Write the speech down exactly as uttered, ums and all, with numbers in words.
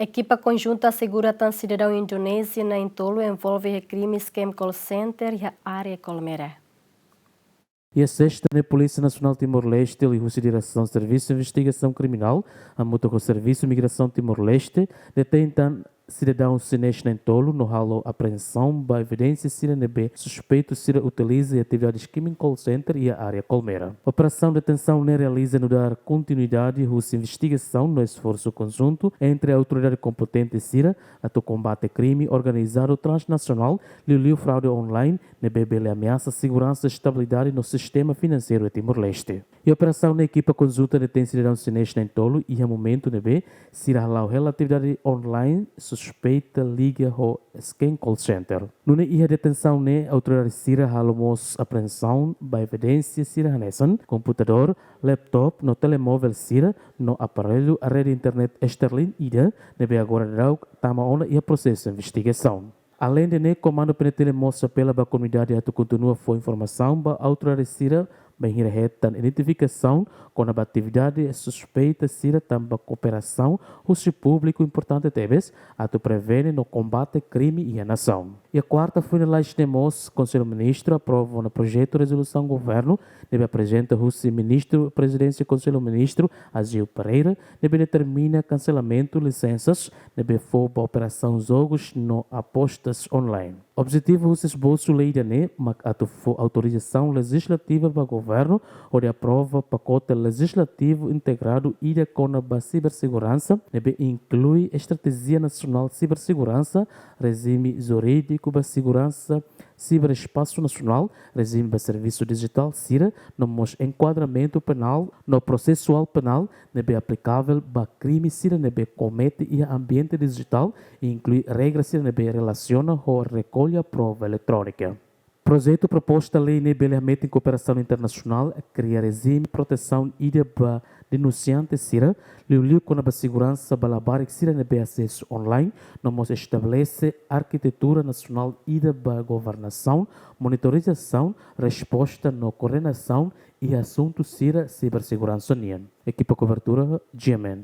Ekipa konjunta asegura tan sidadaun Indonézia na'in-tolu envolve iha krime scam call center iha área Colmera. Iha Sesta ne'e, Polísia Nasionál Timor-Leste, liuhusi Diresaun Servisu Investigasaun Kriminál, hamutuk ho Servisu Migrasaun Timor-Leste, detein tan sidadaun xinés na'in-tolu no halo apreensaun ba evidénsia sira ne'ebé suspeitu sira utiliza iha atividade scam call center iha área Colmera. Operasaun detensaun ne'e realiza nu'udar kontinuidade husi investigasaun no esforsu konjuntu entre autoridade kompetente sira atu kombate krime organizadu transnasionál, liuliu fraude online, ne'ebé bele ameasa seguransa, estabilidade no sistema finanseiru Timor-Leste. Iha operasaun ne'e, ekipa konjunta detein sidadaun xinés na'in-tolu iha momentu ne'ebé sira hala'o hela atividade online suspeita liga ho scam call center. Nune'e, iha detensaun ne'e, autoridade sira halo mós apreensaun ba evidénsia sira hanesan komputadór, laptop no telemóvel sira no aparellu rede internet Starlink ida ne'ebé agora daudaun tama ona iha prosesu investigasaun. Aleinde ne'e, Komandu P N T L mós apela ba komunidade atu kontinua fó informasaun ba autoridade sira bainhira hetan identifikasaun kona-ba atividade suspeita sira, tanba kooperasaun husi públiku importante tebes atu prevene no kombate krime iha nasaun. Iha kuarta foin lalais ne'e mós, Konsellu Ministru aprova ona projetu rezolusaun governu ne'ebé aprezenta husi Ministru Prezidénsia Konsellu Ministru, Ageu Pereira, ne'ebé determina kanselamentu lisensas ne'ebé fó ba operasaun jogus no apostas online. Objetivu husi esbosu lei ida-ne'e mak atu fó autorizasaun lejizlativa ba governu hodi aprova pakote lejizlativu integradu ida kona-ba siberseguransa, ne'ebé inklui estratéjia nasionál siberseguransa, rejime jurídiku ba seguransa siberespasu nasionál, rejime ba servisu dijitál sira, no mós enkuadramentu penál no prosesuál penál ne'ebé aplikavel ba krime sira ne'ebé komete iha ambiente dijitál, inklui regra sira ne'ebé relasiona ho rekolla prova eletrónika. Projetu proposta lei ne'e bele hametin kooperasaun internasionál, kria rejime protesaun ida ba denunsiante sira, liuliu kona-ba seguransa ba labarik sira ne'ebé asesu online, no mós estabelese arkitetura nasionál ida ba governasaun, monitorizasaun, resposta no koordenasaun iha asuntu sira siberseguransa nian. Ekipa kobertura, G M N.